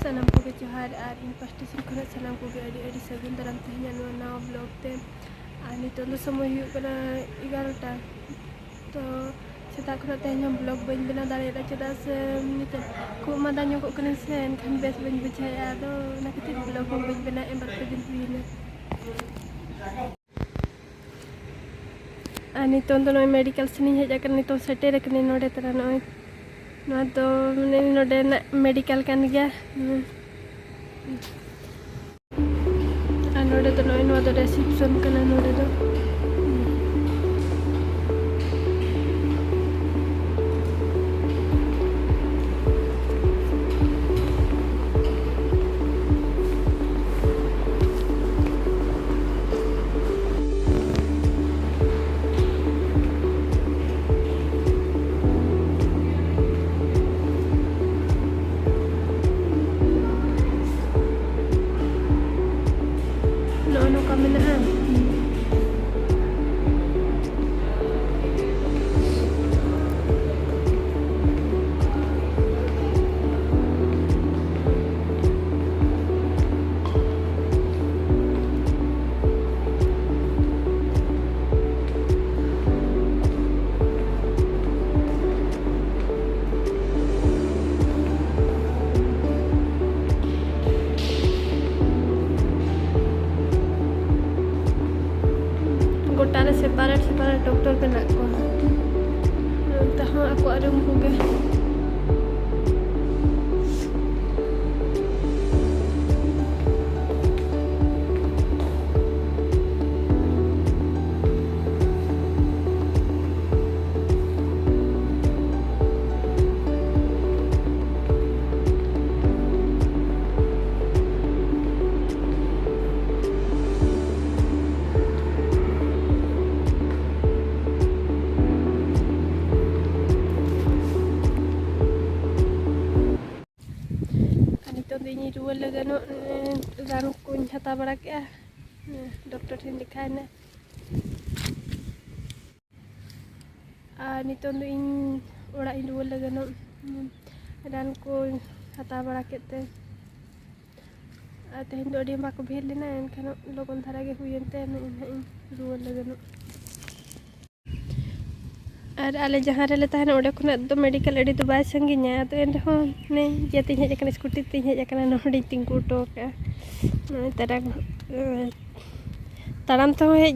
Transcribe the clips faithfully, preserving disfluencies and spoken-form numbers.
ᱥᱟᱱᱟᱢ ᱠᱚᱜᱮ ᱡᱚᱦᱟᱨ, ᱟᱨ ᱤᱧ ᱯᱟᱥᱴᱟ ᱥᱮᱱ ᱠᱷᱚᱱᱟᱜ ᱥᱟᱱᱟᱢ ᱠᱚᱜᱮ ᱟᱹᱰᱤ ᱟᱹᱰᱤ ᱥᱟᱹᱜᱩᱱ ᱫᱟᱨᱟᱢ ᱛᱮᱦᱮᱧᱟᱜ ᱱᱚᱣᱟ ᱱᱟᱣᱟ ᱵᱞᱚᱜ ᱛᱮ᱾ ᱟᱨ ᱱᱤᱛᱚᱝ ᱫᱚ ᱥᱚᱢᱚᱭ ᱦᱩᱭᱩᱜ ᱠᱟᱱᱟ ᱮᱜᱟᱨᱚᱴᱟ᱾ ᱛᱚ ᱥᱮᱛᱟᱜ ᱠᱷᱚᱱᱟᱜ ᱛᱮᱦᱮᱧ ᱦᱚᱸ ᱵᱞᱚᱜ ᱵᱟᱹᱧ ᱵᱮᱱᱟᱣ ᱫᱟᱲᱮᱭᱟᱫᱟ, ᱪᱮᱫᱟᱜ ᱥᱮ ᱱᱤᱛᱚᱜ ᱠᱷᱩᱜ ᱢᱟᱸᱫᱟ ᱧᱚᱜᱚᱜ ᱠᱟᱹᱱᱟᱹᱧ ᱥᱮ, ᱮᱱᱠᱷᱟᱱ ᱵᱮᱥ ᱵᱟᱹᱧ ᱵᱩᱡᱷᱟᱹᱣᱮᱫᱼᱟ᱾ ᱟᱫᱚ ᱚᱱᱟ ᱠᱷᱟᱹᱛᱤᱨ ᱵᱞᱚᱜ ᱦᱚᱸ ᱵᱟᱹᱧ ᱵᱮᱱᱟᱣᱮᱫᱼᱟ, ᱵᱟᱨ ᱯᱮ ᱫᱤᱱ ᱦᱩᱭᱮᱱᱟ᱾ ᱟᱨ ᱱᱤᱛᱚᱝ ᱫᱚ ᱱᱚᱜᱼᱚᱭ ᱢᱮᱰᱤᱠᱮᱞ ᱥᱮᱱᱤᱧ ᱦᱮᱡ ᱟᱠᱟᱱᱟ᱾ ᱱᱤᱛᱚᱝ ᱥᱮᱴᱮᱨ ᱟᱠᱟᱱᱟᱹᱧ ᱱᱚᱰᱮ ᱛᱟᱨᱟ᱾ ᱱᱚᱜᱼᱚᱭ ᱱᱚᱣᱟ ᱫᱚ ᱢᱟᱱᱮ ᱱᱚᱰᱮᱱᱟᱜ ᱢᱮᱰᱤᱠᱮᱞ ᱠᱟᱱ ᱜᱮᱭᱟ᱾ ᱟᱨ ᱱᱚᱰᱮ ᱫᱚ ᱱᱚᱜᱼᱚᱭ ᱱᱚᱣᱟ ᱫᱚ ᱨᱤᱥᱮᱯᱥᱚᱱ ᱠᱟᱱᱟ ᱱᱚᱰᱮ ᱫᱚ᱾ ᱱᱚᱜᱼᱚ ᱱᱚᱝᱠᱟ ᱢᱮᱱᱟᱜᱼᱟ᱾ ᱜᱚᱴᱟ ᱨᱮ ᱥᱮᱯᱟᱨᱮᱴ ᱥᱮᱯᱟᱨᱮᱴ ᱰᱚᱠᱴᱚᱨ ᱢᱮᱱᱟᱜ ᱠᱚᱣᱟ᱾ ᱱᱚᱱᱛᱮ ᱦᱚᱸ ᱟᱠᱚᱣᱟᱜ ᱨᱩᱢ ᱠᱚᱜᱮ᱾ ᱟᱨ ᱱᱤᱛᱚᱝ ᱫᱚ ᱤᱧᱤᱧ ᱨᱩᱣᱟᱹᱲ ᱞᱟᱹᱜᱤᱫᱚᱜ, ᱨᱟᱱ ᱠᱚᱧ ᱦᱟᱛᱟᱣ ᱵᱟᱲᱟ ᱠᱮᱜᱼᱟ, ᱰᱚᱠᱴᱚᱨ ᱴᱷᱮᱱ ᱫᱮᱠᱷᱟᱣᱮᱱᱟ᱾ ᱟᱨ ᱱᱤᱛᱚᱝ ᱫᱚ ᱤᱧ ᱚᱲᱟᱜ ᱤᱧ ᱨᱩᱣᱟᱹᱲ ᱞᱟᱹᱜᱤᱫᱚᱜ, ᱨᱟᱱ ᱠᱚᱧ ᱦᱟᱛᱟᱣ ᱵᱟᱲᱟ ᱠᱮᱫ ᱛᱮ᱾ ᱟᱨ ᱛᱮᱦᱮᱧ ᱫᱚ ᱟᱹᱰᱤ ᱵᱟᱠᱚ ᱵᱷᱤᱲ ᱞᱮᱱᱟ, ᱮᱱᱠᱷᱟᱱ ᱞᱚᱜᱚᱱ ᱫᱷᱟᱨᱟ ᱜᱮ ᱦᱩᱭᱮᱱ ᱛᱮ ᱱᱚᱜᱼᱚᱭ ᱱᱟᱦᱟᱜ ᱤᱧ ᱨᱩᱣᱟᱹᱲ ᱞᱟᱹᱜᱤᱫᱚᱜ᱾ ᱟᱨ ᱟᱞᱮ ᱡᱟᱦᱟᱸ ᱨᱮᱞᱮ ᱛᱟᱦᱮᱱᱟ, ᱚᱸᱰᱮ ᱠᱷᱚᱱᱟᱜ ᱫᱚ ᱢᱮᱰᱤᱠᱮᱞ ᱟᱹᱰᱤ ᱫᱚ ᱵᱟᱭ ᱥᱟᱺᱜᱤᱧᱟ᱾ ᱟᱫᱚ ᱮᱱ ᱨᱮᱦᱚᱸ ᱢᱟᱱᱮ ᱤᱭᱟᱹ ᱛᱤᱧ ᱦᱮᱡ ᱟᱠᱟᱱᱟ, ᱥᱠᱩᱴᱤ ᱛᱤᱧ ᱦᱮᱡ ᱟᱠᱟᱱᱟ, ᱱᱚᱰᱮᱧ ᱛᱤᱸᱜᱩ ᱦᱚᱴᱚ ᱠᱟᱜᱼᱟ᱾ ᱱᱚᱜᱼᱚᱭ ᱛᱟᱨᱟ, ᱛᱟᱲᱟᱢ ᱛᱮᱦᱚᱸ ᱦᱮᱡ,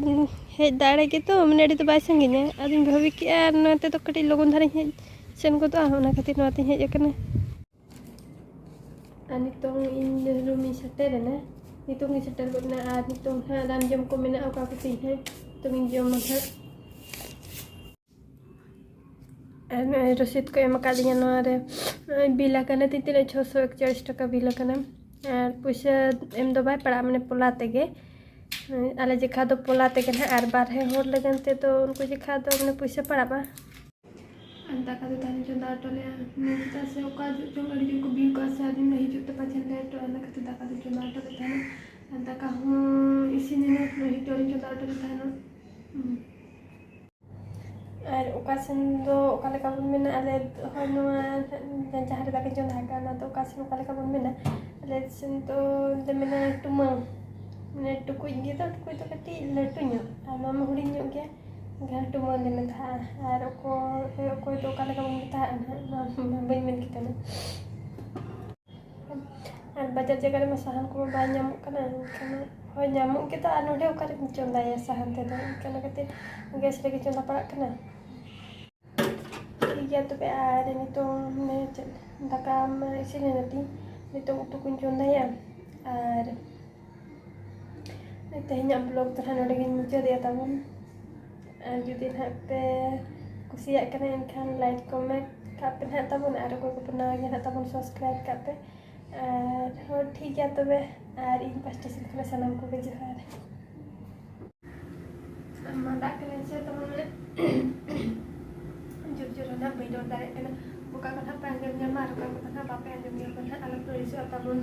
ᱦᱮᱡ ᱫᱟᱲᱮ ᱜᱮᱛᱚ, ᱢᱟᱱᱮ ᱟᱹᱰᱤ ᱫᱚ ᱵᱟᱭ ᱥᱟᱺᱜᱤᱧᱟ᱾ ᱟᱫᱚᱧ ᱵᱷᱟᱹᱵᱤ ᱠᱮᱜᱼᱟ ᱱᱚᱛᱮ ᱫᱚ ᱠᱟᱹᱴᱤᱡ ᱞᱚᱜᱚᱱ ᱫᱷᱟᱨᱟᱧ ᱦᱮᱡ ᱥᱮᱱ ᱜᱚᱫᱚᱜᱼᱟ, ᱚᱱᱟ ᱠᱷᱟᱹᱛᱤᱨ ᱱᱚᱣᱟᱛᱤᱧ ᱦᱮᱡ ᱟᱠᱟᱱᱟ᱾ ᱟᱨ ᱱᱤᱛᱚᱝ ᱤᱧ ᱨᱩᱢᱤᱧ ᱥᱮᱴᱮᱨ ᱮᱱᱟ, ᱱᱤᱛᱚᱝ ᱤᱧ ᱥᱮᱴᱮᱨ ᱜᱚᱫ ᱮᱱᱟ᱾ ᱟᱨ ᱱᱤᱛᱚᱝ ᱦᱟᱸᱜ ᱨᱟᱱ ᱡᱚᱢ ᱠᱚ ᱢᱮᱱᱟᱜᱼᱟ, ᱚᱠᱟ ᱠᱚᱛᱤᱧ ᱦᱟᱸᱜ ᱱᱤᱛᱚᱝ ᱤᱧ ᱡᱚᱢᱟ ᱦᱟᱸᱜ᱾ ᱟᱨ ᱱᱚᱜᱼᱚᱭ ᱨᱚᱥᱤᱫ ᱠᱚ ᱮᱢ ᱟᱠᱟᱫᱤᱧᱟ ᱱᱚᱣᱟ ᱨᱮ, ᱱᱚᱜᱼᱚᱭ ᱵᱤᱞ ᱟᱠᱟᱱᱟ ᱛᱤᱱᱟᱹᱜ, ᱪᱷᱚᱥᱚ ᱮᱠᱪᱚᱞᱞᱤᱥ ᱴᱟᱠᱟ ᱵᱤᱞ ᱟᱠᱟᱱᱟ᱾ ᱟᱨ ᱯᱩᱭᱥᱟᱹ ᱮᱢ ᱫᱚ ᱵᱟᱭ ᱯᱟᱲᱟᱜᱼᱟ, ᱢᱟᱱᱮ ᱯᱚᱞᱟ ᱛᱮᱜᱮ᱾ ᱟᱞᱮ ᱡᱮᱠᱷᱟ ᱫᱚ ᱯᱚᱞᱟ ᱛᱮᱜᱮ ᱱᱟᱦᱟᱜ, ᱟᱨ ᱵᱟᱨᱦᱮ ᱦᱚᱲ ᱞᱟᱹᱜᱤᱫ ᱛᱮᱫᱚ ᱩᱱᱠᱩ ᱡᱮᱠᱷᱟ ᱫᱚ ᱢᱟᱱᱮ ᱯᱩᱭᱥᱟᱹ ᱯᱟᱲᱟᱜᱼᱟ᱾ ᱟᱨ ᱫᱟᱠᱟ ᱫᱚ ᱛᱟᱦᱮᱱ ᱪᱚᱸᱫᱟ ᱦᱚᱴᱚ ᱞᱮᱜᱼᱟ, ᱪᱮᱫᱟᱜ ᱥᱮ ᱚᱠᱟ ᱡᱚᱦᱚᱜ ᱪᱚᱝ ᱟᱹᱰᱤ ᱡᱳᱨ ᱠᱚ ᱵᱤᱞ ᱠᱚᱜᱼᱟ ᱥᱮ, ᱟᱫᱚᱧ ᱦᱤᱡᱩᱜ ᱛᱮ ᱯᱟᱪᱷᱮ ᱞᱮᱴᱚᱜᱼᱟ, ᱚᱱᱟ ᱠᱷᱟᱹᱛᱤᱨ ᱫᱟᱠᱟ ᱫᱚ ᱪᱚᱸᱫᱟ ᱦᱚᱴᱚ ᱞᱮ ᱛᱟᱦᱮᱱᱟ᱾ ᱟᱨ ᱫᱟᱠᱟ ᱦᱚᱸ ᱤᱥᱤᱱ ᱮᱱᱟ, ᱱᱤᱛᱚᱜ ᱤᱧ ᱪᱚᱸᱫᱟ ᱦᱚᱴᱚ ᱞᱮ ᱛᱟᱦᱮᱱᱟ᱾ ᱦᱩᱸ᱾ ᱟᱨ ᱚᱠᱟ ᱥᱮᱱ ᱫᱚ ᱚᱠᱟ ᱞᱮᱠᱟ ᱵᱚᱱ ᱢᱮᱱᱟ, ᱟᱞᱮ ᱦᱳᱭ ᱱᱚᱣᱟ ᱡᱟᱦᱟᱸ ᱨᱮ ᱫᱟᱠᱟᱧ ᱪᱚᱸᱫᱟ ᱟᱠᱟᱫᱼᱟ, ᱚᱱᱟ ᱫᱚ ᱚᱠᱟ ᱥᱮᱱ ᱚᱠᱟ ᱞᱮᱠᱟ ᱵᱚᱱ ᱢᱮᱱᱟ? ᱟᱞᱮ ᱥᱮᱱ ᱫᱚ ᱞᱮ ᱢᱮᱱᱟ ᱴᱩᱢᱟᱹᱝ, ᱢᱟᱱᱮ ᱴᱩᱠᱩᱡ ᱜᱮ ᱫᱚ, ᱴᱩᱠᱩᱡ ᱫᱚ ᱠᱟᱹᱴᱤᱡ ᱞᱟᱹᱴᱩ ᱧᱚᱜ, ᱟᱨ ᱱᱚᱣᱟ ᱢᱟ ᱦᱩᱰᱤᱧ ᱧᱚᱜ ᱜᱮᱭᱟ, ᱮᱱᱠᱷᱟᱱ ᱴᱩᱢᱟᱹᱝ ᱞᱮ ᱢᱮᱛᱟᱜᱼᱟ᱾ ᱟᱨ ᱚᱠᱚᱭ, ᱚᱠᱚᱭ ᱫᱚ ᱚᱠᱟ ᱞᱮᱠᱟ ᱵᱚᱱ ᱢᱮᱛᱟᱜᱼᱟ ᱱᱟᱦᱟᱜ, ᱱᱚᱣᱟ ᱢᱟ ᱵᱟᱹᱧ ᱢᱮᱱ ᱠᱮᱫᱟ ᱱᱟᱦᱟᱜ᱾ ᱟᱨ ᱵᱟᱡᱟᱨ ᱡᱟᱭᱜᱟ ᱨᱮᱢᱟ ᱥᱟᱦᱟᱱ ᱠᱚᱢᱟ ᱵᱟᱭ ᱧᱟᱢᱚᱜ ᱠᱟᱱᱟ, ᱮᱱᱠᱷᱟᱱ ᱦᱳᱭ ᱧᱟᱢᱚᱜ ᱜᱮᱛᱚ, ᱟᱨ ᱱᱚᱰᱮ ᱚᱠᱟᱨᱮᱢ ᱪᱚᱸᱫᱟᱭᱟ ᱥᱟᱦᱟᱱ ᱛᱮᱫᱚ, ᱮᱱᱠᱷᱟᱱ ᱚᱱᱟ ᱠᱷᱟᱹᱛᱤᱨ ᱜᱮᱥ ᱨᱮᱜᱮ ᱪᱚᱸᱫᱟ ᱯᱟᱲᱟᱜ ᱠᱟᱱᱟ᱾ ᱴᱷᱤᱠ ᱜᱮᱭᱟ ᱛᱚᱵᱮ, ᱟᱨ ᱱᱤᱛᱚᱝ ᱢᱟᱱᱮ ᱪᱮᱫ, ᱫᱟᱠᱟ ᱢᱟ ᱤᱥᱤᱱ ᱮᱱᱟ ᱛᱤᱧ, ᱱᱤᱛᱚᱝ ᱩᱛᱩ ᱠᱚᱧ ᱪᱚᱸᱫᱟᱭᱟ᱾ ᱟᱨ ᱛᱮᱦᱮᱧᱟᱜ vlog ᱫᱚ ᱱᱟᱦᱟᱜ ᱱᱚᱰᱮ ᱜᱤᱧ ᱢᱩᱪᱟᱹᱫᱮᱜᱼᱟ ᱛᱟᱵᱚᱱ᱾ ᱟᱨ ᱡᱩᱫᱤ ᱱᱟᱦᱟᱜ ᱯᱮ ᱠᱩᱥᱤᱭᱟᱜ ᱠᱟᱱᱟ, ᱮᱱᱠᱷᱟᱱ like comment ᱠᱟᱜ ᱯᱮ ᱱᱟᱦᱟᱜ ᱛᱟᱵᱚᱱ, ᱟᱨ ᱚᱠᱚᱭ ᱠᱚᱯᱮ ᱱᱟᱣᱟ ᱜᱮᱭᱟ ᱱᱟᱦᱟᱜ ᱛᱟᱵᱚᱱ, subscribe ᱠᱟᱜ ᱯᱮ᱾ ᱟᱨ ᱦᱚᱸ ᱴᱷᱤᱠ ᱜᱮᱭᱟ ᱛᱚᱵᱮ, ᱟᱨ ᱤᱧ ᱯᱟᱥᱴᱟ ᱥᱮᱫ ᱠᱷᱚᱱᱟᱜ ᱥᱟᱱᱟᱢ ᱠᱚᱜᱮ ᱡᱚᱦᱟᱨ᱾ ᱢᱟᱸᱫᱟᱜ ᱠᱟᱹᱱᱟᱹᱧ ᱥᱮ ᱛᱟᱵᱚᱱ ᱢᱟᱱᱮ ᱡᱳᱨ ᱡᱳᱨ ᱨᱮ ᱱᱟᱦᱟᱜ ᱵᱟᱹᱧ ᱨᱚᱲ ᱫᱟᱲᱮᱭᱟᱜ ᱠᱟᱱᱟ᱾ ᱚᱠᱟ ᱠᱚ ᱱᱟᱦᱟᱜ ᱯᱮ ᱟᱸᱡᱚᱢ ᱧᱟᱢᱟ ᱟᱨ ᱚᱠᱟ ᱠᱚ ᱱᱟᱦᱟᱜ ᱵᱟᱯᱮ ᱟᱸᱡᱚᱢ ᱧᱟᱢᱟ ᱱᱟᱦᱟᱜ ᱟᱞᱚ ᱯᱮ ᱟᱹᱲᱤᱥᱚᱜᱼᱟ ᱛᱟᱵᱚᱱ᱾